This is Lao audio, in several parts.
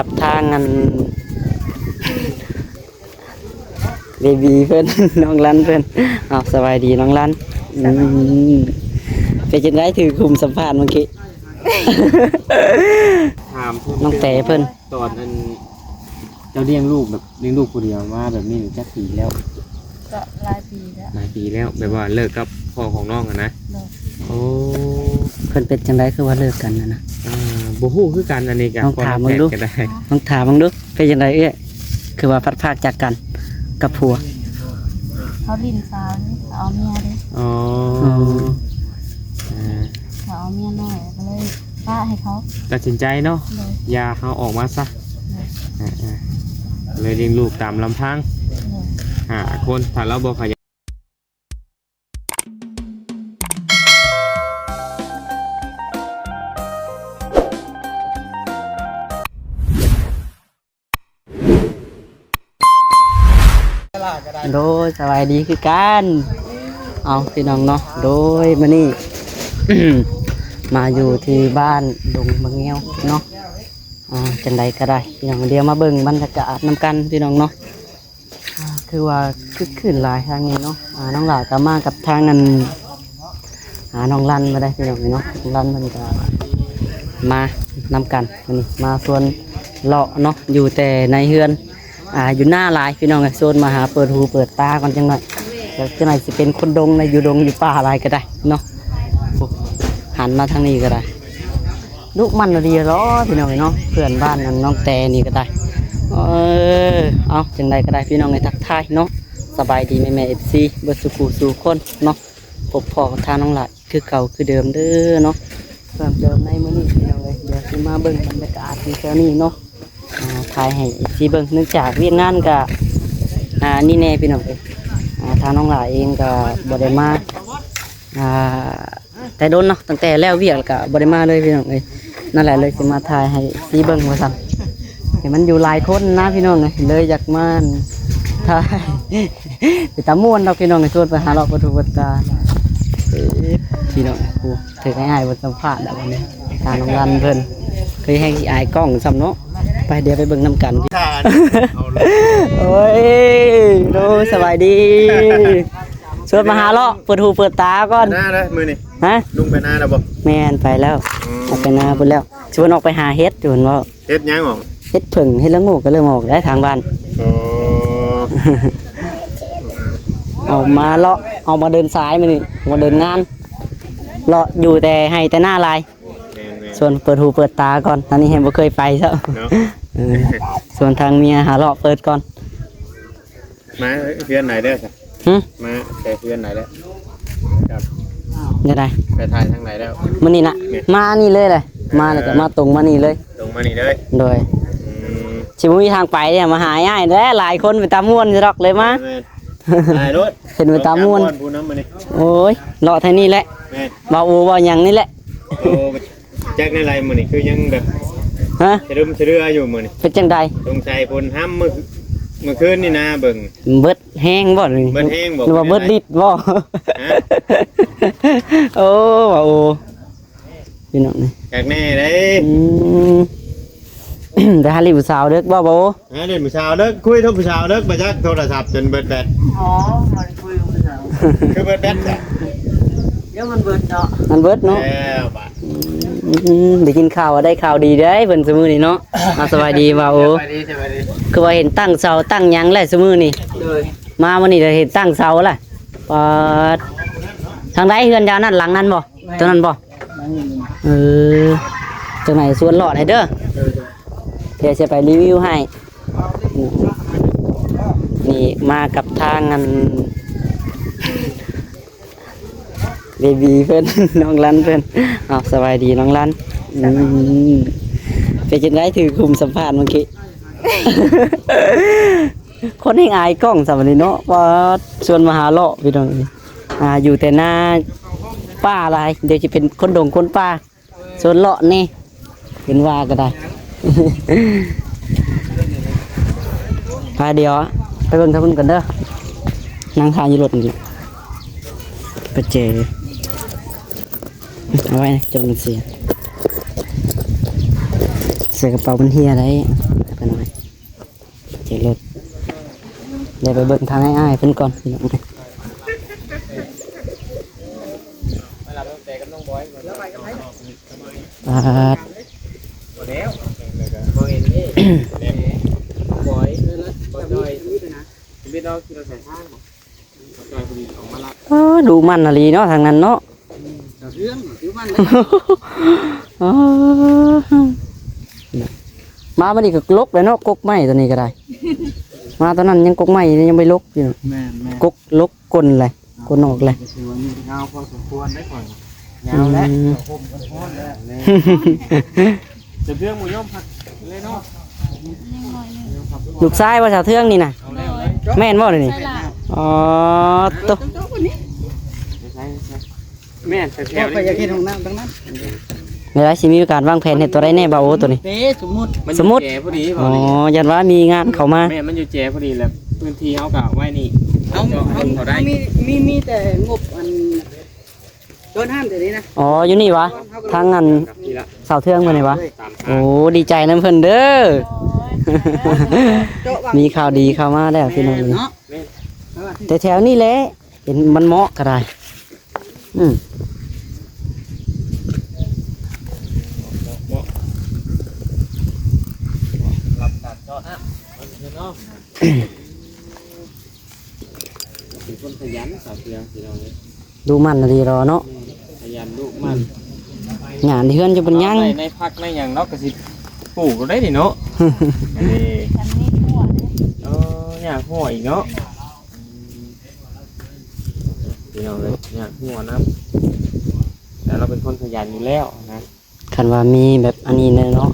ກັບທາງອັນ ເບບີເພິ່ນ ນ້ອງລັນເພິ່ນ. ເອົາ ສະບາຍດີນ້ອງລັນ. ອືມ ເປັນຈັ່ງໃດ ຖືກຫຸ້ມສຳພາດມື້ກີ້? ຖາມເພິ່ນ ນ້ອງແຕເພິ່ນ ຕອນອັນ ເຈົ້າລ້ຽງລູກແບບ ລ້ຽງລູກຜູ້ດຽວມາແບບນີ້ຈັກປີແລ້ວ? ກໍຫຼາຍປີແລ້ວ. ຫຼາຍປີແລ້ວ ແບບວ່າເລີກກັບພໍ່ຂອງນ້ອງຫັ້ນນະ? ໂດຍ. ໂອ້ ເພິ່ນເປັນຈັ່ງໃດຄືວ່າເລີກກັນຫັ້ນນະ? ອ່າ ບໍ່ຮູ້ຄືກັນ ອັນນີ້ກໍ ລອງຖາມເບິ່ງດູ ກໍໄດ້ ລອງຖາມເບິ່ງດູ ເປັນຈັ່ງໃດເອື້ອຍ ຄືວ່າພັດພາກຈາກກັນກັບຜົວ? ເຂົາຫຼິ້ນສາວ ເຂົາເອົາເມຍເດ້. ອໍ ອໍ ອ່າ ເຂົາເອົາເມຍນ້ອຍ ກໍເລີຍປະໃຫ້ເຂົາ ຕັດສິນໃຈເນາະ. ໂດຍ. ຢ່າ ເຮົາອອກມາຊະ. ໂດຍ. ອ່າໆ ເລີຍລ້ຽງລູກຕາມລຳພັງ ໂດຍ ຫ້າຄົນ ຖ້າລາວບໍ່ຂະຫຍັນ. ໂດຍ ສະບາຍດີຄືກັນ. ເອົາ ພີ່ນ້ອງເນາະ ໂດຍ ມື້ນີ້ ມາຢູ່ທີ່ບ້ານດົງມະແງວເນາະ. ອ່າ ຈັ່ງໃດກໍໄດ້ ພີ່ນ້ອງ ດຽວມາເບິ່ງບັນຍາກາດນຳກັນ ພີ່ນ້ອງເນາະ. ອ່າ ຄືວ່າຄຶກຄື້ນຫຼາຍທາງນີ້ເນາະ. ອ່າ ນ້ອງຫຼ້າກໍມາກັບທາງອັນ ອ່າ ນ້ອງລັນມາໄດ້ພີ່ນ້ອງເນາະ. ນ້ອງລັນເພິ່ນກໍມານຳກັນ ມື້ນີ້ມາຊວນເລາະເນາະ ຢູ່ແຕ່ໃນເຮືອນ ອ່າ ຢູ່ໜ້າຫຼາຍພີ່ນ້ອງເອີຍ. ຊວນມາຫາເປີດຫູເປີດຕາກ່ອນຈັກໜ້ອຍ ຈັກໜ້ອຍຊິເປັນຄົນດົງ ຢູ່ດົງຢູ່ປ່າຫຼາຍກໍໄດ້ເນາະ. ຫັນມາທາງນີ້ກໍໄດ້ ດຸໝັ່ນດີຫຼໍພີ່ນ້ອງເອີຍເນາະ. ເພື່ອນບ້ານອັນນ້ອງແຕນີ້ກໍໄດ້ ເອີ ເອົາ ຈັ່ງໃດກໍໄດ້ພີ່ນ້ອງເອີຍ ທັກທາຍເນາະ ສະບາຍດີແມ່ໆ ເອັຟຊີ ເບິດສູ່ຄູ່ສູ່ຄົນເນາະ. ພົບພໍ້ກັບທາງນ້ອງຫຼ້າອີກຄືເກົ່າຄືເດີມເດີເນາະ. ເພີ່ມເຕີມໃນມື້ນີ້ພີ່ນ້ອງເອີຍ ດຽວຊິມາເບິ່ງບັນຍາກາດຢູ່ແຖວນີ້ເນາະ ອ່າ ຖ່າຍໃຫ້ເອັຟຊີເບິ່ງ ເນື່ອງຈາກວຽກງານກະ ອ່າ ນີ້ແນ່ພີ່ນ້ອງເອີຍ. ອ່າ ທາງນ້ອງຫຼ້າເອງກະບໍ່ໄດ້ມາ ອ່າ ແຕ່ດົນເນາະ ຕັ້ງແຕ່ແລ້ວວຽກແລ້ວກະບໍ່ໄດ້ມາເລີຍພີ່ນ້ອງເອີຍ. ນັ້ນແຫຼະ ເລີຍຊິມາຖ່າຍໃຫ້ເອັຟຊີເບິ່ງວ່າຊັ້ນ ເຫັນມັນຢູ່ຫຼາຍຄົນນະພີ່ນ້ອງເອີຍ ເລີຍຢາກມາຖ່າຍ ເປັນຕາມ່ວນດອກພີ່ນ້ອງເອີຍ. ຊວນໄປຫາເລາະເປີດຫູເປີດຕາ ເອີ ພີ່ນ້ອງ ໂອ້ ຖືກອ້າຍໆເພິ່ນສຳພາດແລ້ວບັດນີ້ ທາງນ້ອງລັນເພິ່ນ ຄືແຮງຊິອາຍກ້ອງຊ້ຳເນາະ. ໄປ ດຽວໄປເບິ່ງນຳກັນ. ໂອ້ຍ ໂດຍ ສະບາຍດີ. ຊວນມາຫາເລາະເປີດຫູເປີດຕາກ່ອນ. ໄປນາເດີມື້ນີ້. ຮະ? ລຸງໄປນາແລ້ວບໍ່? ແມ່ນ ໄປແລ້ວ. ອືມ ອອກໄປນາພຸ້ນແລ້ວ. ຊວນອອກໄປຫາເຫັດຢູ່ພຸ້ນເວົ້າ. ເຫັດຫຍັງອອກ? ເຫັດເຜິ້ງ ເຫັດລະໂງກກໍເລີ່ມອອກໄດ້ທາງບ້ານ. ໂອ້ ອອກມາເລາະ ອອກມາເດີນສາຍມື້ນີ້ ມາເດີນງານ ເລາະຢູ່ແຕ່ໄຮ່ແຕ່ນາຫຼາຍ. ແມ່ນໆ ຊວນເປີດຫູເປີດຕາກ່ອນ ອັນນີ້ແຮງບໍ່ເຄີຍໄປຊ້ຳເນາະ. ເອີ ຊວນທາງເມຍຫາເລາະເປີດກ່ອນ. ມາເຮືອນໃດແລ້ວຊະ? ຫຶ? ມາແຕ່ເຮືອນໃດແລ້ວ? ແນວໃດ? ໄປຖ່າຍທາງໃດແລ້ວ? ມື້ນີ້ນະ ແມ່ນ ມານີ້ເລີຍແຫຼະ. ມາແລ້ວກໍ ເອີ ມາຕົງມານີ້ເລີຍ. ຕົງມານີ້ເລີຍ. ໂດຍ. ອືມ ຊິບໍ່ມີທາງໄປເດ້ ມາຫາອ້າຍແຫຼະ ຫຼາຍຄົນເປັນຕາມ່ວນຢູ່ດອກ ເລີຍມາ. ແມ່ນ ຖ່າຍໂລດ ເຫັນເປັນຕາມ່ວນ. ໂອ້ຍ ເລາະທາງນີ້ແຫຼະ. ແມ່ນ ເວົ້າໂອ້ເວົ້າຫຍັງນີ້ແຫຼະ. ໂອ້ ຈັກແນວໃດມື້ນີ້ ຄືຍັງແບບ ຮະ? ສະດຸມສະເດືອຢູ່ມື້ນີ້. ເປັນຈັ່ງໃດ? ສົງໄສຝົນຫ້ຳມື້ ມື້ຄືນນີ້ນາ ເບິ່ງ ເບິດແຮງບໍ່ນີ້? ເບິດແຮງບໍ່? ຫຼືວ່າເບິດລິດບໍ່? ຮະ? ໂອ້ ວ່າໂອ້ ພີ່ນ້ອງນີ້ ຄັກແນ່ເດ້. ອືມ ໄປຫາຫຼິ້ນຜູ້ສາວເດິກບໍ່ ບໍ່? ຫາຫຼິ້ນຜູ້ສາວເດີ ຄຸຍກັບຜູ້ສາວເດີ ບໍ່ຈັກໂທລະສັບຈົນເບິດແບັດ. ອໍ ມັນຄຸຍກັບຜູ້ສາວ ຄືເບິດແບັດຊະ? ດຽວມັນເບິດເນາະ. ມັນເບິດເນາະ. ແລ້ວບາດ ອືມ ໄດ້ຍິນຂ່າວວ່າໄດ້ຂ່າວດີເດ້ເພິ່ນຊຸມື້ນີ້ເນາະ. ອ່າ ສະບາຍດີບ່າວໂອ. ສະບາຍດີ ສະບາຍດີ. ຄືວ່າເຫັນຕັ້ງເສົາຕັ້ງຫຍັງແລ້ວຊຸມື້ນີ້? ໂດຍ. ມາມື້ນີ້ກໍເຫັນຕັ້ງເສົາລະ. ປາດ ທາງໃດເຮືອນເຈົ້ານັ້ນ ຫຼັງນັ້ນບໍ່? ແມ່ນ. ຕົວນັ້ນບໍ່? ເອີ ຈັ່ງໃດຊວນເລາະໃຫ້ເດີ. ເອີ ດຽວຊິໄປຣີວິວໃຫ້. ນີ້ມາກັບທາງອັນເບບີເພິ່ນ ນ້ອງລັນເພິ່ນ. ເອົາ ສະບາຍດີນ້ອງລັນ. ອືມ ເປັນຈັ່ງໃດ ຖືກຫຸ້ມສຳພາດມື້ກີ້? ຄົນແຮ່ງອາຍກ້ອງຊ້ຳນີ້ເນາະ. ປາດ ຊວນມາຫາເລາະ ພີ່ນ້ອງ. ອ່າ ຢູ່ແຕ່ນາປ່າຫຼາຍ ດຽວຊິເປັນຄົນດົງຄົນປ່າ. ຊວນເລາະນີ້ ເຫັນວ່າກໍໄດ້. ພາດຽວໄປເບິ່ງທາງພຸ້ນກ່ອນເດີ. ນັ່ງຖ້າຢູ່ລົດນີ້ ປະແຈ ເອົາໄວ້ ຈົນມັນເສຍ ໃສ່ກະເປົາມັນເຮຍໄດ້. ໄປໜ່ອຍ ເຈລົດ ດຽວໄປເບິ່ງທາງອ້າຍໆເພິ່ນກ່ອນພີ່ນ້ອງ. ປາດ ບໍ່ເຫັນນີ້ ບໍ່ເຫັນນີ້ ນ້ອງບອຍ ບໍ່ຈ່ອຍ ຊີວິດເຮົາຂີ່ລົດສາຍທາງບໍ່? ບໍ່ຈ່ອຍ ພໍດີອອກມາລັບ. ເອີ ດຸໝັ່ນອີ່ຫຼີເນາະ ທາງນັ້ນເນາະ. ສາວເທືອງ ດຸໝັ່ນເດ້. ອໍ ມາມື້ນີ້ກໍລົກແລ້ວເນາະ ກົກໄມ້ຕົວນີ້ກໍໄດ້. ມາຕອນນັ້ນຍັງກົກໄມ້ ຍັງບໍ່ໄດ້ລົກຢູ່. ແມ່ນໆ ກົກ ລົກ ກົ້ນແຫຼະ ກົ້ນອອກແຫຼະ. ກໍຖືວ່າມີຍາວພໍສົມຄວນໄດ້ຂ້ອຍ ຍາວແຫຼະ. ອືມ ສາວເທືອງບໍ່ຍອມພັກເລີຍເນາະ. ລູກຊາຍບໍ່ສາວເທືອງນີ້ນະ? ເອົາແລ້ວ ແມ່ນບໍ່ນີ້? ໃຊ່ລະ. ອໍ ໂຕ ແມ່ນແຖວໆ ຂ້ອຍຢາກເຮັດຫ້ອງນ້ຳທາງນັ້ນ. ເວລາຊິມີໂອກາດວາງແຜນເຮັດຕົວໃດແດ່ ບ່າວໂອ ຕົວນີ້? ເດ້ ສົມມຸດ ມັນ ສົມມຸດ ຢູ່ແຈພໍດີ. ອໍ ຢ້ານວ່າມີງານເຂົ້າມາ. ແມ່ນ ມັນຢູ່ແຈພໍດີແຫຼະ ພື້ນທີ່ເຮົາກໍໄວ້ນີ້ ເຮົາ ເຮົາ ເຮົາໄດ້ ມີ ມີ ມີແຕ່ງົບອັນ ຕົ້ນຫ້າມແຖວນີ້ນະ. ອໍ ຢູ່ນີ້ຫວາ? ທາງອັນ ນີ້ລະ ສາວເທືອງເພິ່ນນີ້ຫວາ? ໂອ້ ດີໃຈນຳເພິ່ນເດີ ມີຂ່າວດີເຂົ້າມາແລ້ວພີ່ນ້ອງເອີຍ. ແມ່ນເນາະ ແຕ່ແຖວນີ້ແຫຼະ ເຫັນມັນເໝາະກໍໄດ້. ອືມ ເໝາະ ເໝາະ ເໝາະ ລັບການເຈາະນ້ຳເນາະ. ເປັນຄົນຂະຫຍັນ ສາວເທືອງ ພີ່ນ້ອງເອີຍ ດຸໝັ່ນອີ່ຫຼີເນາະ. ແມ່ນ ຂະຫຍັນດຸໝັ່ນ. ອືມ ຫຍ້າໃນເຮືອນຈະເປັນຫຍັງ ໃນ ໃນຜັກໃນຫຍັງເນາະ ກໍຊິປູກໄດ້ນີ້ເນາະ. ອັນນີ້ ອັນນີ້ຫົວເດ້. ເອີ ຫຍ້າຫົວອີກເນາະ. ພີ່ນ້ອງເອີຍ ຢາກຮູ້ນຳ ແຕ່ລາວເປັນຄົນຂະຫຍັນຢູ່ແລ້ວນະ. ຄັນວ່າມີແບບອັນນີ້ແນ່ເນາະ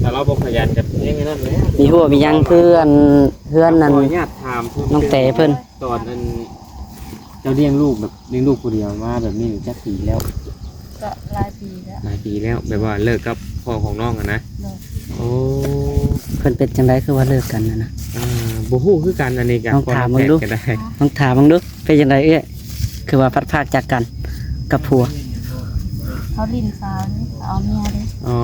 ແຕ່ລາວບໍ່ຂະຫຍັນກໍເຮັດແນວນັ້ນແຫຼະ. ມີຮົ້ວມີຫຍັງຄືອັນເຮືອນນັ້ນ ຂໍອະນຸຍາດຖາມ ນ້ອງແຕເພິ່ນ ຕອນອັນເຈົ້າລ້ຽງລູກແບບ ລ້ຽງລູກຜູ້ດຽວມາແບບນີ້ຈັກປີແລ້ວ? ກໍຫຼາຍປີແລ້ວ. ຫຼາຍປີແລ້ວ ແບບວ່າເລີກກັບພໍ່ຂອງນ້ອງຫັ້ນນະ? ໂດຍ. ໂອ້ ເພິ່ນເປັນຈັ່ງໃດຄືວ່າເລີກກັນຫັ້ນນະ? ອ່າ ບໍ່ຮູ້ຄືກັນ ອັນນີ້ກໍ ລອງຖາມເບິ່ງດູ ກໍໄດ້ ລອງຖາມເບິ່ງດູ ເປັນຈັ່ງໃດເອື້ອຍ ຄືວ່າພັດພາກຈາກກັນກັບຜົວ? ເຂົາຫຼິ້ນສາວເດ້ ເຂົາເອົາເມຍເດ້. ອໍ ອໍ ອ່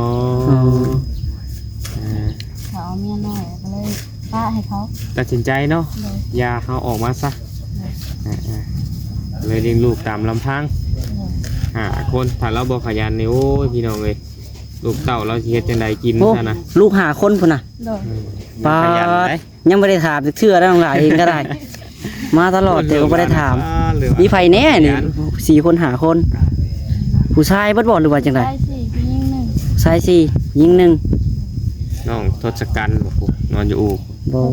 າ ເຂົາເອົາເມຍນ້ອຍ ກໍເລີຍປະໃຫ້ເຂົາ ຕັດສິນໃຈເນາະ. ໂດຍ. ຢ່າ ເຮົາອອກມາຊະ. ໂດຍ. ອ່າໆ ເລີຍລ້ຽງລູກຕາມລຳພັງ ໂດຍ ຫ້າຄົນ. ຖ້າລາວບໍ່ຂະຫຍັນນີ້ ໂອ້ຍ ພີ່ນ້ອງເອີຍ ລູກເຕົ້າລາວຊິເຮັດຈັ່ງໃດກິນ ໂອ້ ຊະນະ? ລູກຫ້າຄົນພຸ້ນນະ. ໂດຍ. ອືມ ປາດ ຂະຫຍັນໃດ໋. ຍັງບໍ່ໄດ້ຖາມຈັກເທື່ອ ເລື່ອງຫຼາຍເອງກໍໄດ້ ມາຕະຫຼອດ ແຕ່ກໍບໍ່ໄດ້ຖາມ. ມີໃຜແດ່ນີ້ ສີ່ຄົນ ຫ້າຄົນ ຜູ້ຊາຍເບິດບໍ່ ຫຼືວ່າຈັ່ງໃດ? ຊາຍສີ່ ຜູ້ຍິງໜຶ່ງ. ຊາຍສີ່ ຍິງໜຶ່ງ. ນ້ອງທົດສະກັນບໍ່ ນອນຢູ່ອູ່ບໍ່?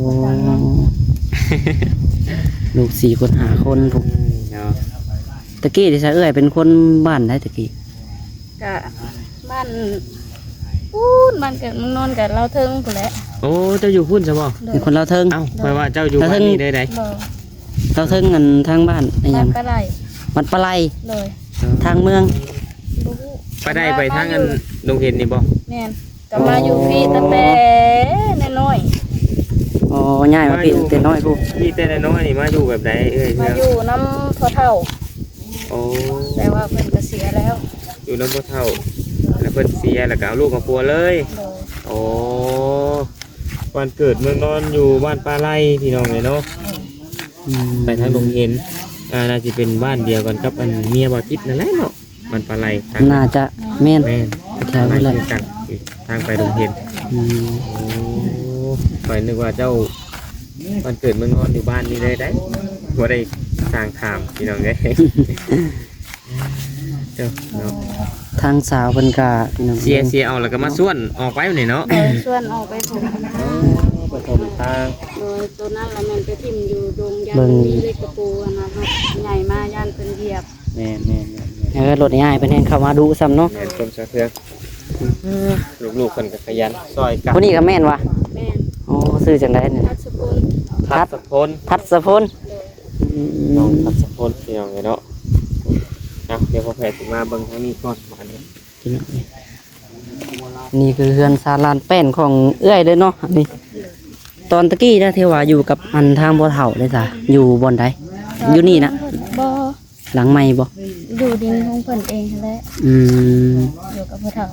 ລູກສີ່ຄົນ ຫ້າຄົນພຸ້ນເນາະ. ຕະກີ້ທີ່ຊະເອື້ອຍເປັນຄົນບ້ານໃດຕະກີ້? ກະບ້ານພຸ້ນ ບ້ານເກີດເມືອງນອນ ກະລາວເທິງພຸ້ນແຫຼະ. ໂອ້ ເຈົ້າຢູ່ພຸ້ນຊະບໍ່? ໂດຍ. ເປັນຄົນລາວເທິງ. ເອົ້າ ຂ້ອຍວ່າເຈົ້າຢູ່ບ້ານນີ້ໄດ໋. ບໍ່. ລາວເທິງ ອັນທາງບ້ານອີຫຍັງ? ບ້ານປາໄລ. ບ້ານປາໄລ. ໂດຍ. ທາງເມືອງ ບໍ່ຮູ້. ປາໄລໄປທາງອັນ ມາຢູ່ ດົງເຫັນນີ້ບໍ່? ແມ່ນ. ກໍມາຢູ່ພີ້ຕັ້ງແຕ່ນ້ອຍໆ. ອໍ ຍ້າຍມາພີ້ຕັ້ງແຕ່ນ້ອຍພຸ້ນ. ພີ້ແຕ່ນ້ອຍໆນີ້ ມາຢູ່ແບບໃດເອື້ອຍ? ມາຢູ່ນຳພໍ່ເຖົ້າ. ໂອ້ ແຕ່ວ່າເພິ່ນກໍເສຍແລ້ວ. ຢູ່ນຳພໍ່ເຖົ້າ ແລ້ວເພິ່ນເສຍ ແລ້ວກໍເອົາລູກເອົາຜົວເລີຍ. ໂດຍ. ໂອ້ ບ້ານເກີດເມືອງນອນຢູ່ບ້ານປາໄລ ພີ່ນ້ອງເອີຍເນາະ. ອືມ ໄປທາງດົງເຫັນ ອ່າ ໜ້າຊິເປັນບ້ານດຽວກັນກັບອັນເມຍບ່າວຈິດນັ້ນແຫຼະເນາະ. ມັນປາໄລ ໜ້າຈະແມ່ນ ແມ່ນ ແຖວນັ້ນແຫຼະ ຄືກັນ ທາງໄປດົງເຫັນ. ອືມ ໂອ້ ຂ້ອຍນຶກວ່າເຈົ້າ ບ້ານເກີດເມືອງນອນຢູ່ບ້ານນີ້ເລີຍໄດ໋ ບໍ່ໄດ້ສ້າງຖາມ ພີ່ນ້ອງເອີຍ. ເຈົ້າເນາະ ທາງສາວເພິ່ນກະ ພີ່ນ້ອງ ເສຍ ເສຍເອົາ ແລ້ວກໍມາຊວນອອກໄປນີ້ເນາະ. ໂດຍ ຊວນອອກໄປພຸ້ນ. ອໍ ໄປຖົມທາງ. ໂດຍ. ໂຕນັ້ນລະແມ່ນໄປຖິ້ມຢູ່ດົງ ຢ້ານມັນມີເຫຼັກຕະປູຫັ້ນນະ ລົດໃຫຍ່ມາຢ້ານເພິ່ນຢຽບ. ແມ່ນໆໆໆ. ເອີ ລົດໃຫຍ່ເພິ່ນແຮ່ງເຂົ້າມາດຸຊ້ຳເນາະ. ແມ່ນ ຄົນຊະເທື່ອ ເອີ ລູກໆເພິ່ນກໍຂະຫຍັນຊ່ອຍກັນ. ຜູ້ນີ້ກໍແມ່ນຫວາ? ແມ່ນ. ໂອ້ ຊື່ຈັ່ງໃດນີ້? ພັດສະພົນ. ພັດສະພົນ. ພັດສະພົນ. ໂດຍ. ອືມ ນ້ອງພັດສະພົນ ພີ່ນ້ອງເອີຍເນາະ. ເອົາ ດຽວພໍ່ແພດຊິມາເບິ່ງທາງນີ້ກ່ອນບາດນີ້. ພີ່ນ້ອງເອີຍ ນີ້ຄືເຮືອນຊານລານແປ້ນຂອງເອື້ອຍເດ້ເນາະ. ອັນນີ້ ຕອນຕະກີ້ນະ ທີ່ວ່າຢູ່ກັບອັນທາງພໍ່ເຖົ້າເດ້ຊະ ຢູ່ບ່ອນໃດ? ຢູ່ນີ້ນະ? ບໍ່. ຫຼັງໃໝ່ບໍ່? ຢູ່ດິນຂອງເພິ່ນເອງຫັ້ນແຫຼະ. ອືມ ຢູ່ກັບພໍ່ເຖົ້າ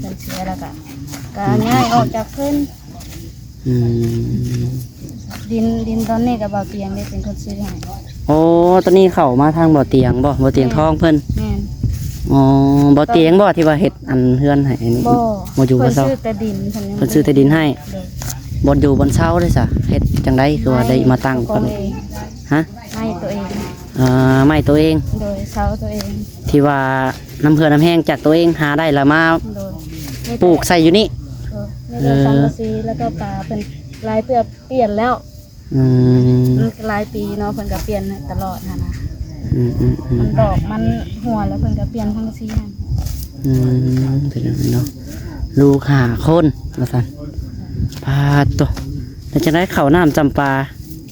ເພິ່ນເສຍແລ້ວກະ ກໍຍ້າຍອອກຈາກເພິ່ນ. ອືມ ດິນ ດິນຕອນນີ້ກໍບ່າວຕຽງເດ້ເປັນຄົນຊື້ໃຫ້. ໂອ້ ຕອນນີ້ເຂົ້າມາທາງບ່າວຕຽງບໍ່? ບ່າວຕຽງທອງເພິ່ນ. ແມ່ນ. ອໍ ບ່າວຕຽງບໍ່ທີ່ວ່າເຮັດອັນເຮືອນໃຫ້ອັນນີ້? ບໍ່ ບໍ່ຢູ່ ເພິ່ນຊື້ແຕ່ດິນ ເພິ່ນຍັງ ເພິ່ນຊື້ແຕ່ດິນໃຫ້. ໂດຍ. ບ່ອນຢູ່ບ່ອນເຊົາເດ້ຊະ ເຮັດຈັ່ງໃດຄືວ່າໄດ້ມາຕັ້ງເພິ່ນ? ໄມ້ໂຕເອງ. ຮະ? ໄມ້ໂຕເອງ. ເອີ ໄມ້ໂຕເອງ. ໂດຍ ເຊົາໂຕເອງ. ທີ່ວ່ານ້ຳເຫື່ອນ້ຳແຮງຈາກໂຕເອງຫາໄດ້ລະມາ ໂດຍ ປູກໃສ່ຢູ່ນີ້. ໂດຍ ມີແຕ່ ເອີ ສັງກະສີ ແລ້ວກໍຝາເພິ່ນຫຼາຍເທື່ອປ່ຽນແລ້ວ. ອືມ ມັນກໍຫຼາຍປີເນາະ ເພິ່ນກໍປ່ຽນໃຫ້ຕະຫຼອດຫັ້ນນະ. ອືມໆໆ ມັນດອກມັນຮົ່ວແລ້ວເພິ່ນກໍປ່ຽນສັງກະສີໃຫ້. ອືມ ເປັນຫຍັງເນາະ ລູກຫ້າຄົນວ່າຊັ້ນ. ປາດໂຕ ແລ້ວຈັ່ງໃດເຂົ້ານ້ຳຈຳປາ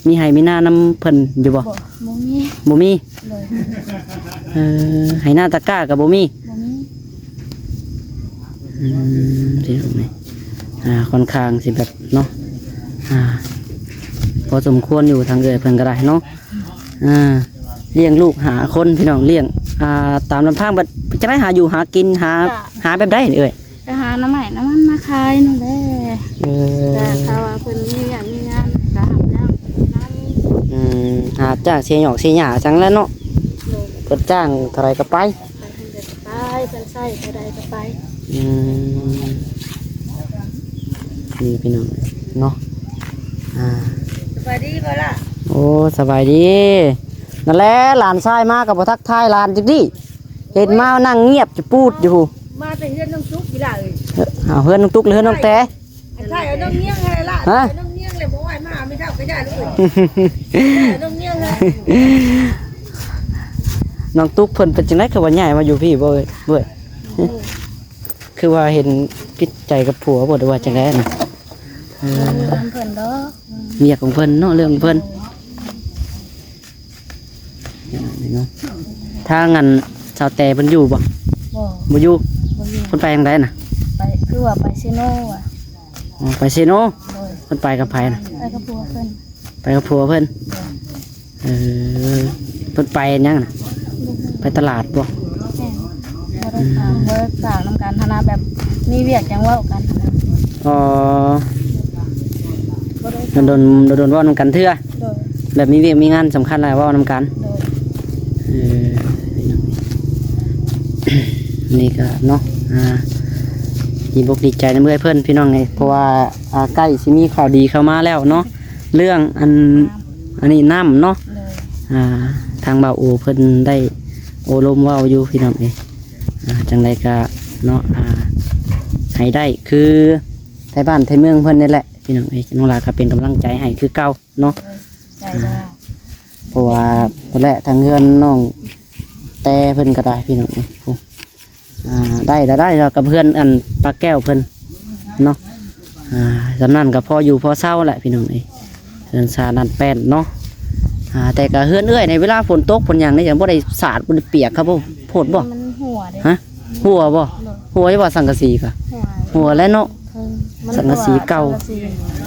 ມີໄຮ່ມີນານຳເພິ່ນຢູ່ບໍ່? ບໍ່ ບໍ່ມີ ບໍ່ມີ. ໂດຍ. ເອີ ໄຮ່ນາຕາກ້າກໍບໍ່ມີ? ບໍ່ມີ. ອືມ ຊິເອົາໄງ ອ່າ ຂ້ອນຂ້າງຊິແບບເນາະ ອ່າ ພໍສົມຄວນຢູ່ ທາງເອື້ອຍເພິ່ນກໍໄດ້ເນາະ. ອ່າ ລ້ຽງລູກຫ້າຄົນ ພີ່ນ້ອງ ລ້ຽງ ອ່າ ຕາມລຳພັງ ແບບຈັ່ງໃດຫາຢູ່ຫາກິນ ຫາ ຫາແບບໃດນີ້ເອື້ອຍ? ໄປຫາໜໍ່ໄມ້ໜໍ່ມັນມາຂາຍນີ້ແຫຼະ. ເອີ ແຕ່ຖ້າວ່າເພິ່ນມີວຽກມີງານກໍຮັບຈ້າງນຳ. ອືມ ຮັບຈ້າງເສຍຫຍ້ອກເສຍຫຍ້າຈັ່ງແຫຼະເນາະ. ໂດຍ. ເພິ່ນຈ້າງເທົ່າໃດກໍໄປ. ໄປ ເພິ່ນກໍໄປ ເພິ່ນໃຊ້ເທົ່າໃດກໍໄປ. ອືມ ນີ້ພີ່ນ້ອງເນາະ ອ່າ ສະບາຍດີບໍ່ລະ? ໂອ້ ສະບາຍດີ. ນັ້ນແຫຼະ ຫຼານຊາຍມາກໍບໍ່ທັກທາຍຫຼານຈັກດີ້ ເຫັນມານັ່ງງຽບຈະປູດຢູ່. ມາແຕ່ເຮືອນນ້ອງຕຸກອີ່ຫຼ້າເອີຍ. ເອີ ເອົາເຮືອນນ້ອງຕຸກ ຫຼື ເຮືອນນ້ອງແຕ? ໃຊ່ເອົານ້ອງງຽງໃຫ້ລະ ຮະ? ໃສ່ນ້ອງງຽງແລ້ວບໍ່ໃຫ້ມາ ແມ່ເຖົ້າກໍຢ້ານເອີຍ. ໃສ່ເອົານ້ອງງຽງໃຫ້. ນ້ອງຕຸກເພິ່ນເປັນຈັ່ງໃດ ຄືວ່າຍ້າຍມາຢູ່ພີ້ບໍ່ເອີຍ? ບໍ່ ຄືວ່າເຫັນຜິດໃຈກັບຜົວບໍ່ ຫຼືວ່າຈັ່ງໃດນະ? ເອີ ເລື່ອງຂອງເພິ່ນດອກ ວຽກຂອງເພິ່ນເນາະ ເລື່ອງຂອງເພິ່ນ. ເນາະ ທາງອັນສາວແຕເພິ່ນຢູ່ບໍ່? ບໍ່ ບໍ່ຢູ່. ບໍ່ຢູ່. ເພິ່ນໄປທາງໃດນະ? ໄປ ຄືວ່າໄປເຊໂນວ່າ. ອໍ ໄປເຊໂນ. ໂດຍ. ເພິ່ນໄປກັບໃຜນະ? ໄປກັບຜົວເພິ່ນ. ໄປກັບຜົວເພິ່ນ. ໂດຍ. ເອີ ເພິ່ນໄປຫຍັງນະ? ໄປຕະຫຼາດບໍ່? ແມ່ນ. ບໍ່ໄດ້ ອືມ ຖາມ ບໍ່ໄດ້ຖາມນຳກັນຫັ້ນນະ ແບບມີວຽກຫຍັງເວົ້າກັນຫັ້ນນະ. ອໍ ບໍ່ໄດ້ຖາມ ດົນໆ ດົນໆ ເວົ້ານຳກັນເທື່ອ. ໂດຍ. ແບບມີວຽກມີງານສຳຄັນແລ້ວເວົ້ານຳກັນ. ໂດຍ. ເອີ ນີ້ກໍເນາະ ອ່າ ດີອົກດີໃຈນຳເອື້ອຍເພິ່ນ ພີ່ນ້ອງເອີຍ ເພາະວ່າ ອ່າ ໃກ້ຊິມີຂ່າວດີເຂົ້າມາແລ້ວເນາະ ເລື່ອງອັນ ອັນນີ້ນ້ຳເນາະ. ໂດຍ. ອ່າ ທາງບ່າວໂອເພິ່ນໄດ້ໂອ້ລົມເວົ້າຢູ່ ພີ່ນ້ອງເອີຍ. ອ່າ ຈັ່ງໃດກໍເນາະ ອ່າ ໃຫ້ໄດ້ຄືໄທບ້ານໄທເມືອງເພິ່ນນີ້ແຫຼະ ພີ່ນ້ອງເອີຍ. ນ້ອງຫຼ້າກໍເປັນກຳລັງໃຈໃຫ້ຄືເກົ່າເນາະ. ໂດຍ. ໃຈ ອ່າ ເຈົ້າ. ເພາະວ່າພຸ້ນແຫຼະ ທາງເຮືອນນ້ອງແຕເພິ່ນກໍໄດ້ ພີ່ນ້ອງເອີຍ. ອ່າ ໄດ້ລະ ໄດ້ລະ ກັບເຮືອນອັນປ້າແກ້ວເພິ່ນເນາະ. ອ່າ ສ່ຳນັ້ນກໍພໍຢູ່ພໍເຊົາແຫຼະ ພີ່ນ້ອງເອີຍ. ເຮືອນຊານອັນແປ້ນເນາະ. ອ່າ ແຕ່ກໍເຮືອນເອື້ອຍໃນເວລາຝົນຕົກຝົນຫຍັງນີ້ ຍັງບໍ່ໄດ້ສາດ ບໍ່ໄດ້ປຽກຄັບບໍ່? ໂພດບໍ່? ມັນຮົ່ວເດ້. ຮະ? ຮົ່ວບໍ່? ໂດຍ. ຮົ່ວຢູ່ບໍ່ ສັງກະສີກະ? ຮົ່ວ ຮົ່ວແຫຼະເນາະ. ເອີ ມັນ ສັງກະສີເກົ່າ ສັງກະສີ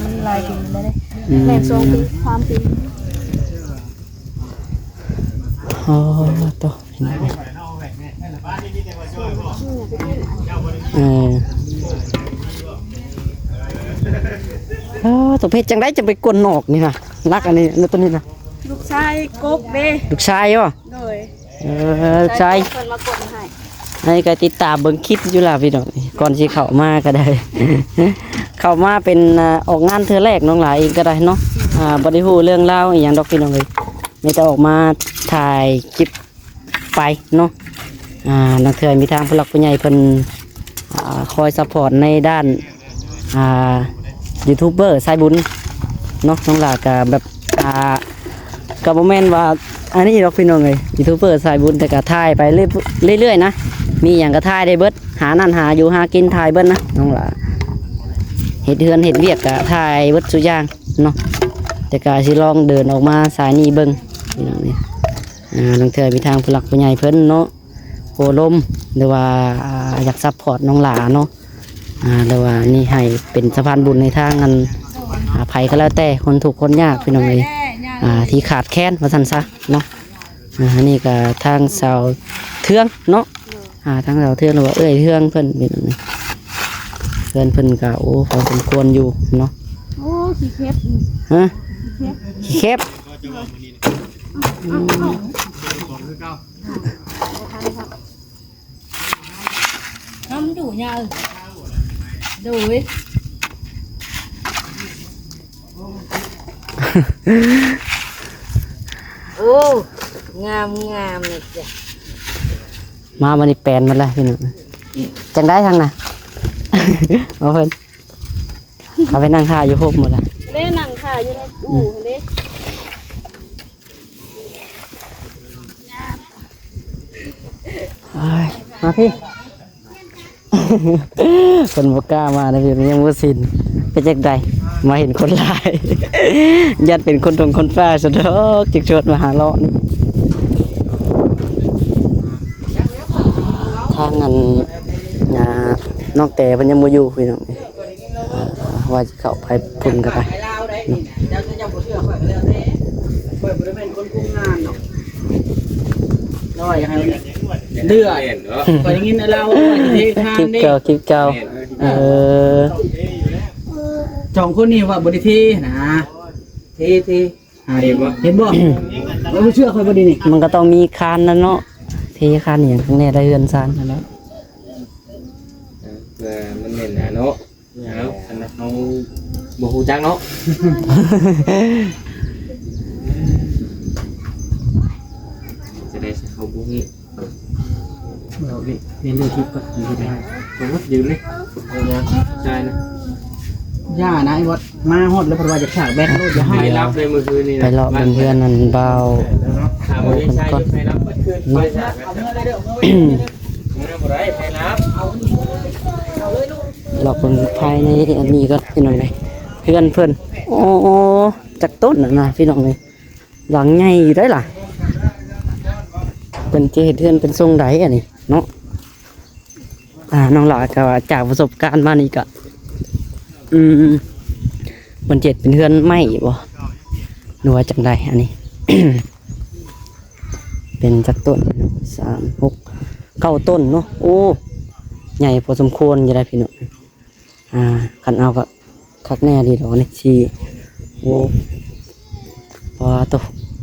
ມັນຫຼາຍປີແລ້ວເດ້. ອືມ ແມ່ນ ສອງປີ ສາມປີ. ອໍ ໂຕ ພີ່ນ້ອງເອີຍ ເອີ ໂອ້ ໂຕ ເຮັດຈັ່ງໃດຈະໄປກົນນອກນີ້ນະ ລັກອັນນີ້ ອັນໂຕນີ້ນະ ລູກຊາຍກົກເດ້. ລູກຊາຍບໍ່? ໂດຍ. ເອີ ລູກຊາຍ ເພິ່ນມາກົນໃຫ້. ໃຫ້ກໍຕິດຕາມເບິ່ງຄລິບຢູ່ລະ ພີ່ນ້ອງ ກ່ອນຊິເຂົ້າມາກໍໄດ້ ເຂົ້າມາເປັນ ອ່າ ອອກງານເທື່ອແລກ ນ້ອງຫຼ້າເອງກໍໄດ້ເນາະ. ອ່າ ບໍ່ໄດ້ຮູ້ເລື່ອງລາວອີ່ຫຍັງດອກ ພີ່ນ້ອງເອີຍ ມີແຕ່ອອກມາຖ່າຍຄລິບໄປເນາະ. ອ່າ ລາງເທື່ອມີທາງຜູ້ຫຼັກຜູ້ໃຫຍ່ເພິ່ນ ອ່າ ຄອຍຊັບພອດໃນດ້ານ ອ່າ ຢູທູບເບີສາຍບຸນເນາະ. ນ້ອງຫຼ້າກໍແບບ ອ່າ ກໍບໍ່ແມ່ນວ່າອັນນີ້ດອກ ພີ່ນ້ອງເອີຍ ຢູທູບເບີສາຍບຸນ ແຕ່ກໍຖ່າຍໄປເລື້ອຍໆນະ ມີຫຍັງກໍຖ່າຍໄດ້ເບິດ ຫານັ້ນຫາຢູ່ຫາກິນ ຖ່າຍເບິດນະ. ນ້ອງຫຼ້າເຮັດເຮືອນເຮັດວຽກກໍຖ່າຍເບິດສູ່ຢ່າງເນາະ. ແຕ່ກໍຊິລອງເດີນອອກມາສາຍນີ້ເບິ່ງ ພີ່ນ້ອງເອີຍ. ອ່າ ລາງເທື່ອມີທາງຜູ້ຫຼັກຜູ້ໃຫຍ່ເພິ່ນເນາະ ໂອ້ລົມ ຫຼືວ່າ ອ່າ ຢາກຊັບພອດນ້ອງຫຼ້າເນາະ. ອ່າ ແລ້ວວ່ານີ້ໃຫ້ເປັນສະພານບຸນໃນທາງອັນ ອ່າ ໃຜກໍແລ້ວແຕ່ຄົນທຸກຄົນຍາກ ພີ່ນ້ອງເອີຍ ອ່າ ທີ່ຂາດແຄນວ່າຊັ້ນຊະເນາະ. ອ່າ ອັນນີ້ກໍທາງສາວເທືອງເນາະ ອ່າ ທາງສາວເທືອງ ຫຼືວ່າເອື້ອຍເທືອງເພິ່ນ ພີ່ນ້ອງເອີຍ. ເຮືອນເພິ່ນກະ ໂອ້ ພໍສົມຄວນຢູ່ເນາະ. ໂອ້ ຂີ້ເຂັບ ຮະ? ຂີ້ເຂັບ ຂີ້ເຂັບ. ອືມ ນຳດູຍາ ໂດຍ. ໂອ້ ງາມໆ ນະຈ໊ະ. ມາບັດນີ້ແປນໝົດແລ້ວພີ່ນ້ອງ. ຈັ່ງໃດທາງນະ? ເອົາເພິ່ນ ເອົາໄປນັ່ງຖ້າຢູ່ໂຮມໝົດລະ. ເດ້ນັ່ງຖ້າຢູ່ໃນຕູ້ຫັ້ນເດ້. ໂອ້ຍ ມາພີ່. ເພິ່ນບໍ່ກ້າມາເດ້ພີ່ ຍັງບໍ່ຊິນ. ເປັນຈັ່ງໃດ ມາເຫັນຄົນຫຼາຍ ຢ້ານເປັນຄົນທົ່ງຄົນຟ້າຊະດອກ ຈຶ່ງຊວນມາຫາເລາະນີ້. ທາງອັນ ອ່າ ນ້ອງແຕເພິ່ນຍັງບໍ່ຢູ່ພີ່ນ້ອງ. ອ່າ ວ່າຊິເຂົ້າໄປພຸ້ນກໍໄດ້ເນາະ. ເຈົ້າ ເຈົ້າບໍ່ເຊື່ອຂ້ອຍກໍແລ້ວແຕ່ ຂ້ອຍບໍ່ໄດ້ແມ່ນຄົນຄຸມງານດອກ. ລາວວ່າຢາກໃຫ້ເດືອດ ຂ້ອຍໄດ້ຍິນລາວວ່າຊິເທຄານເດ້. ຄລິບເກົ່າ ຄລິບເກົ່າ. ເອີ ສອງຄົນນີ້ວ່າບໍ່ໄດ້ເທນະ ເທ ເທ. ອ່າ ເຫັນບໍ່ ເຫັນບໍ່? ເອີ ບໍ່ເຊື່ອຂ້ອຍບໍ່ດີນີ້. ມັນກໍຕ້ອງມີຄານນັ້ນເນາະ ເທຄານອີ່ຫຍັງຂ້າງໃນໄດ້ເຮືອນຊານຫັ້ນແຫຼະ. ເອີ ມັນແມ່ນນະເນາະ. ເອົາ ອັນນັ້ນເຮົາບໍ່ຮູ້ຈັກເນາະ. ຈະໄດ້ເຮົາບໍ່ຮູ້. ເອົາເລີຍ ເປັນເລື່ອງທີ່ກໍດີໄດ້. ໂອ້ຍ ຢືມເລີຍ ເອົາຍາໃສ່ນະ. ຢ່ານະ ໄອ້ວັດ ມາຮອດແລ້ວເພິ່ນວ່າຈະສາກແບັດໂລດ ຢ່າໃຫ້. ໄປລັບໃນມື້ຄືນນີ້ນະ ໄປເລາະເບິ່ງເຮືອນນັ້ນບ່າວ ຖ້າບໍ່ໄດ້ໃຊ້ຢູ່ໃຫ້ລັບເບິດຄືນ ໄປສາກແບັດ ເອົາເມືອໄດ້ເດີ ເອົາເມືອໄດ້ເດີ. ເມືອບໍ່ໄດ້ ໃຫ້ລັບ ເລາະເບິ່ງພາຍໃນອັນນີ້ກ່ອນ ພີ່ນ້ອງເອີຍ ເຮືອນເພິ່ນ. ໂອ້ ຈັກຕົ້ນນັ້ນນະ ພີ່ນ້ອງເອີຍ. ຫຼັງໃຫຍ່ຢູ່ໄດ໋ລະ ເພິ່ນຈະເຮັດເຮືອນເປັນຊົງໃດອັນນີ້ເນາະ. ອ່າ ນ້ອງຫຼ້າກໍວ່າຈາກປະສົບການມານີ້ກໍ ອືມ ເພິ່ນຈະເຮັດເປັນເຮືອນໄມ້ບໍ ຫຼືວ່າຈັ່ງໃດອັນນີ້. ເປັນຈັກຕົ້ນ? ສາມ ຫົກ ເກົ້າຕົ້ນເນາະ. ໂອ້ ໃຫຍ່ພໍສົມຄວນຢູ່ໄດ໋ພີ່ນ້ອງ. ອ່າ ຄັນເອົາກໍຄັກແນ່ດີດອກນີ້ ຊິ ໂອ້ ເພາະວ່າໂຕ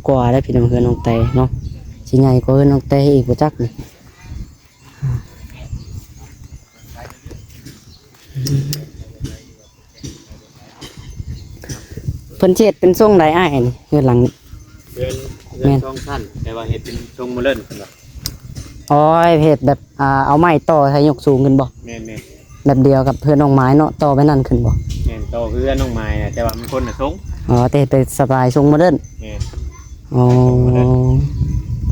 ກວ່າໄດ້ພີ່ນ້ອງ ເຮືອນນ້ອງແຕເນາະ ຊິໃຫຍ່ກວ່າເຮືອນນ້ອງແຕອີກບໍ່ຈັກນີ້. ເພິ່ນຊິເຮັດເປັນຊົງໃດອ້າຍນີ້ ເຮືອນຫຼັງນີ້? ເຮືອນ ເຮືອນ ແມ່ນ ສອງຊັ້ນ ແຕ່ວ່າເຮັດເປັນຊົງໂມເດີນເພິ່ນວ່າ. ອໍ ເຮັດແບບ ອ່າ ເອົາໄມ້ຕໍ່ໃຫ້ຍົກສູງຂຶ້ນບໍ່? ແມ່ນໆ. ແບບດຽວກັບເຮືອນນ້ອງໝາຍເນາະ ຕໍ່ໄປນັ້ນຂຶ້ນບໍ່? ແມ່ນ ຕໍ່ຄືເຮືອນນ້ອງໝາຍນະ ແຕ່ວ່າມັນຄົນລະຊົງ. ອໍ ແຕ່ເຮັດເປັນສະໄຕລ໌ຊົງໂມເດີນ. ແມ່ນ ອໍ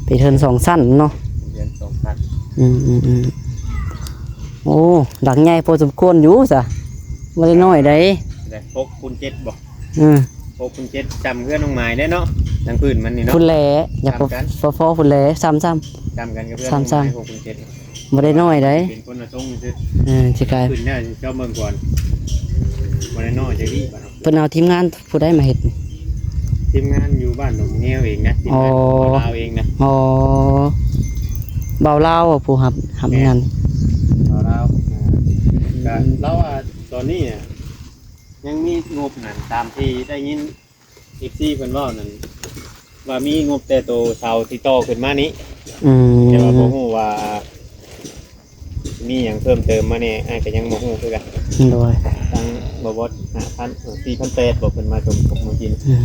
ເປັນເຮືອນສອງຊັ້ນເນາະ. ເຮືອນສອງຊັ້ນ. ອືມໆໆ. ໂອ້ ຫຼັງໃຫຍ່ພໍສົມຄວນຢູ່ຊະ ບໍ່ໄດ້ນ້ອຍໃດ໋. ຫົກຄູນເຈັດບໍ່? ອືມ ຫົກຄູນເຈັດ ຈຳເຮືອນນ້ອງໝາຍໄດ້ເນາະ ທາງພື້ນມັນນີ້ເນາະ. ພຸ້ນແຫຼະ ຢາກພໍໆພຸ້ນແຫຼະ ຊ້ຳໆ ຈຳກັນກັບເຮືອນນ້ອງໝາຍ ຫົກຄູນເຈັດ. ບໍ່ໄດ້ນ້ອຍໃດ໋ ເປັນຄົນລະຊົງຊື່. ເອີ ຊິກາຍ ຂຶ້ນແລ້ວເຈົ້າເບິ່ງກ່ອນ ບໍ່ໄດ້ນ້ອຍຈັກດີ້ບາດ. ເພິ່ນເອົາທີມງານຜູ້ໃດມາເຮັດ? ທີມງານຢູ່ບ້ານດອກແງວເອງນະ ທີມງານ ອໍ ຂອງລາວເອງນະ. ອໍ ບ່າວລາວຜູ້ຮັບ ຮັບງານ ແມ່ນ ບ່າວລາວ. ອ່າ ອືມ ກະລາວວ່າຕອນນີ້ອະ ຍັງມີງົບນັ້ນ ຕາມທີ່ໄດ້ຍິນ ເອັຟຊີ ເພິ່ນເວົ້ານັ້ນ ວ່າມີງົບແຕ່ໂຕເສົາທີ່ຕໍ່ຂຶ້ນມານີ້. ອືມ ແຕ່ວ່າບໍ່ຮູ້ວ່າມີຫຍັງເພີ່ມເຕີມມາແດ່ ອ້າຍກໍຍັງບໍ່ຮູ້ຄືກັນ. ໂດຍ ທາງບໍ່ບອດ ຫ້າພັນ ເອີ ສີ່ພັນແປດ ບອກເພິ່ນມາສົມທົບມື້ກີ້. ອືມ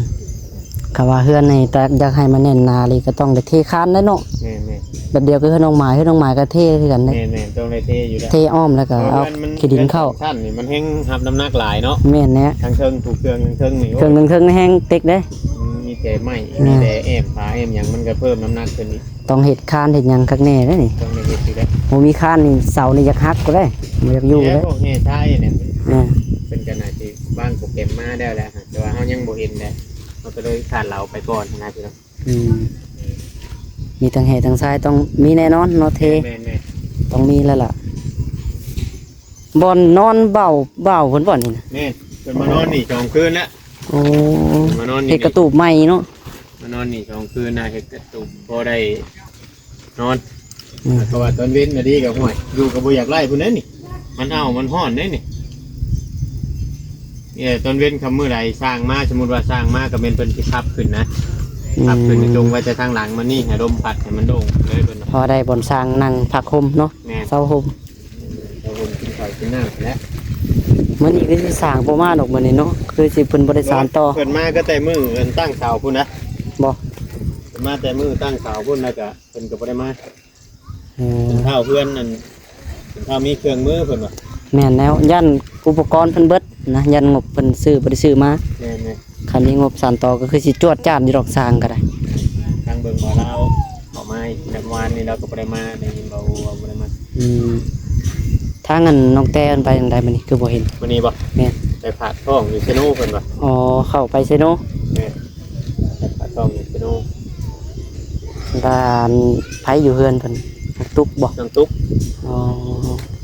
ຄຳວ່າເຮືອນນີ້ ຢາກໃຫ້ມັນແໜ້ນໜາອີ່ຫຼີ ກໍຕ້ອງໄດ້ເທຄານແຫຼະເນາະ. ແມ່ນໆ. ແບບດຽວກັບເຮືອນນ້ອງໝາຍ ເຮືອນນ້ອງໝາຍກໍເທຄືກັນເດ້. ແມ່ນໆ ຕ້ອງໄດ້ເທຢູ່ແລ້ວ ເທອ້ອມແລ້ວກໍເອົາ ເພາະເຮືອນມັນ ຂີ້ດິນເຂົ້າ ເຮືອນສອງຊັ້ນນີ້ ມັນແຮງຮັບນ້ຳໜັກຫຼາຍເນາະ. ແມ່ນແຫຼະ ທາງເທິງ ພູເຄື່ອງທາງເທິງນີ້ ເຄິ່ງເທິງໆ ແຮງເຕັກເດ້. ອືມ ມີແຕ່ໄມ້ ອ່າ ມີແຕ່ແອ້ມ ຝາແອ້ມຫຍັງ ມັນກໍເພີ່ມນ້ຳໜັກຂຶ້ນອີກ. ຕ້ອງເຮັດຄານເຮັດຫຍັງຄັກແນ່ເດ້ນີ້. ຕ້ອງໄດ້ເຮັດຢູ່ແລ້ວ ບໍ່ມີຄານນີ້ ເສົານີ້ຢາກຫັກພຸ້ນເດ້ ບໍ່ຢາກຢູ່ເລີຍ. ແລ້ວພວກແຮ່ຊາຍນີ້ ອ່າ ເພິ່ນກໍໜ້າຊິວາງໂປຣແກຣມມາແລ້ວແຫຼະ ແຕ່ວ່າເຮົາຍັງບໍ່ເຫັນເດ້ ເຮົາກໍເລີຍຂາດເລົາໄປກ່ອນນະພີ່ນ້ອງ. ອືມ ມີທັງແຮ່ທັງຊາຍ ຕ້ອງມີແນ່ນອນເນາະ ເທ ແມ່ນໆ ຕ້ອງມີແລ້ວລະ. ບ່ອນນອນບ່າວ ບ່າວເພິ່ນບໍ່ນີ້ນະ? ແມ່ນ ເພິ່ນມານອນນີ້ສອງຄືນລະ. ໂອ້ ມານອນນີ້ ເຮັດກະຕູບໃໝ່ເນາະ. ມານອນນີ້ສອງຄືນນະ ເຮັດກະຕູບພໍໄດ້ນອນ. ອືມ ເພາະວ່າຕອນເວັນນະດີກໍ ຫ້ວຍ ຢູ່ກໍບໍ່ຢາກໄດ້ພຸ້ນເດ້ນີ້ ມັນອ້າວມັນຮ້ອນເດ້ນີ້. ເອີ ຕອນເວັນຄ່ຳມື້ໃດຊ່າງມາ ສົມມຸດວ່າຊ່າງມາກໍແມ່ນເພິ່ນຊິຂັບຂຶ້ນນະ ອືມ ຂັບຂຶ້ນ ຈົ່ງໄວ້ແຕ່ທາງຫຼັງມັນນີ້ ໃຫ້ລົມພັດໃຫ້ມັນໂລ່ງເລີຍເພິ່ນວ່າ ພໍໄດ້ບ່ອນຊ່າງນັ່ງພັກຫົມເນາະ ແມ່ນ ເຊົາຮົ່ມ ເຊົາຮົ່ມ ກິນເຂົ້າກິນນ້ຳແຫຼະ. ມື້ນີ້ຄືຊິຊ່າງບໍ່ມາດອກມື້ນີ້ເນາະ ຄືຊິເພິ່ນບໍ່ໄດ້ສານຕໍ່ ເພິ່ນມາກໍແຕ່ມື້ອັນຕັ້ງເສົາພຸ້ນນະ ບໍ່ ເພິ່ນມາແຕ່ມື້ຕັ້ງເສົາພຸ້ນ ແລ້ວກໍເພິ່ນກໍບໍ່ໄດ້ມາ. ເອີ ເພິ່ນທ້າວເຮືອນນັ້ນ ເພິ່ນທ້າວມີເຄື່ອງມືເພິ່ນວ່າ ແມ່ນແລ້ວ ຢ້ານອຸປະກອນເພິ່ນເບິດນະ ຢ້ານງົບເພິ່ນຊື້ບໍ່ໄດ້ຊື້ມາ ແມ່ນໆ ຄັນມີງົບສານຕໍ່ກໍຄືຊິຈວດຈາດຢູ່ດອກ ຊ່າງກໍໄດ້ ທາງເບິ່ງບໍ່ລາວເຂົ້າມາ ແຕ່ວານນີ້ລາວກໍບໍ່ໄດ້ມາ ໄດ້ຍິນບໍ່ຮູ້ວ່າບໍ່ໄດ້ມາ ອືມ ທາງອັນນ້ອງແຕ້ເພິ່ນໄປທາງໃດມື້ນີ້ ຄືບໍ່ເຫັນ ມື້ນີ້ບໍ່ ແມ່ນ ໄປຝາກທ້ອງຢູ່ເຊໂນເພິ່ນວ່າ ອໍ ເຂົ້າໄປເຊໂນ ແມ່ນ ໄປຝາກທ້ອງຢູ່ເຊໂນ. ແລ້ວອັນໃຜຢູ່ເຮືອນເພິ່ນ ນ້ອງຕຸກບໍ່ ນ້ອງຕຸກ ອໍ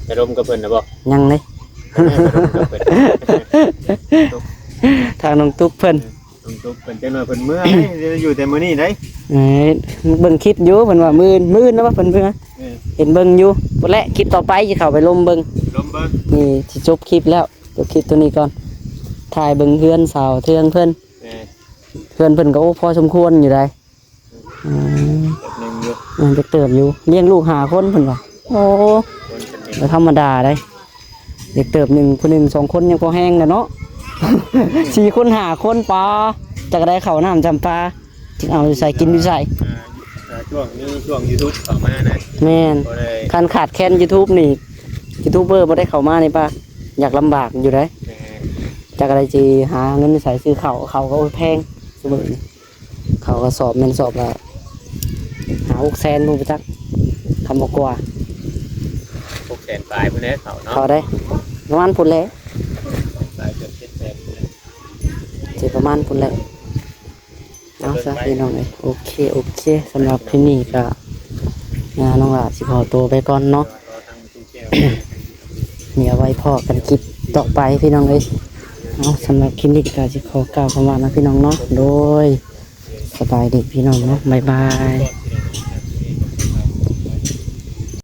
ໄປລົມກັບເພິ່ນນະບໍ່ ຍັງເດ້ ໄປລົມກັບເພິ່ນ ທາງນ້ອງຕຸກເພິ່ນ ນ້ອງຕຸກເພິ່ນ ຈັກໜ້ອຍເພິ່ນເມືອເດ້ ຢູ່ແຕ່ມື້ນີ້ເດ້ ເອີ ເບິ່ງຄລິບຢູ່ ເພິ່ນວ່າມື້ອື່ນ ມື້ອື່ນນະວ່າເພິ່ນເມືອ ເອີ ເຫັນເບິ່ງຢູ່ ພຸ້ນແຫຼະ ຄລິບຕໍ່ໄປຊິເຂົ້າໄປລົມເບິ່ງ ລົມເບິ່ງ ນີ້ຊິຈົບຄລິບແລ້ວ ຈົບຄລິບຕົວນີ້ກ່ອນ ຖ່າຍເບິ່ງເຮືອນສາວເທືອງເພິ່ນ ເອີ ເຮືອນເພິ່ນກໍ ໂອ້ ພໍສົມຄວນຢູ່ໃດ໋ ອືມ ເຕີບໜຶ່ງຢູ່ ເອີ ເດັກເຕີບຢູ່ ລ້ຽງລູກຫ້າຄົນເພິ່ນວ່າ ໂອ້ ບໍ່ທຳມະດາໃດ໋ ເດັກເຕີບໜຶ່ງ ຜູ້ໜຶ່ງສອງຄົນຍັງພໍແຮງແຫຼະເນາະ ສີ່ຄົນຫ້າຄົນ ປາ ຈັກໄດ້ເຂົ້ານ້ຳຈຳປາ ຊິເອົາຢູ່ໃສ ກິນຢູ່ໃສ ອ່າ ອ່າ ຊ່ວງນີ້ຊ່ວງຢູທູບເຂົ້າມານະ ແມ່ນ ບໍ່ໄດ້ ຄັນຂາດແຄນຢູທູບນີ້ ຢູທູບເບີບໍ່ໄດ້ເຂົ້າມານີ້ປະ ຢາກລຳບາກຢູ່ເດ້ ແມ່ນ ຈັກໄດ້ຊິຫາເງິນຢູ່ໃສຊື້ເຂົ້າ ເຂົ້າກໍແພງ ຊຸມື້ນີ້ ເຂົ້າກໍສອບແມ່ນສອບລະຫ້າຫົກແສນພຸ້ນຈັກ ຄຳບໍ່ກວ່າ ຫົກແສນປາຍພຸ້ນແຫຼະເຂົ້າເນາະ ເຂົ້າໄດ້ ປະມານພຸ້ນແຫຼະ ປາຍເກືອບເຈັດແສນພຸ້ນແຫຼະ ຊິປະມານພຸ້ນແຫຼະ. ເອົາຊະພີ່ນ້ອງເອີຍ ໂອເຄ ໂອເຄ ສຳລັບຄລິບນີ້ກໍ ອ່າ ນ້ອງຫຼ້າຊິຂໍຕົວໄປກ່ອນເນາະ ດຽວໄວ້ພໍ້ກັນຄລິບຕໍ່ໄປພີ່ນ້ອງເອີຍ ເອົາ ສຳລັບຄລິບນີ້ກໍຊິຂໍກ່າວຄຳວ່ານະພີ່ນ້ອງເນາະ ໂດຍ ສະບາຍດີພີ່ນ້ອງເນາະ ບາຍບາຍ.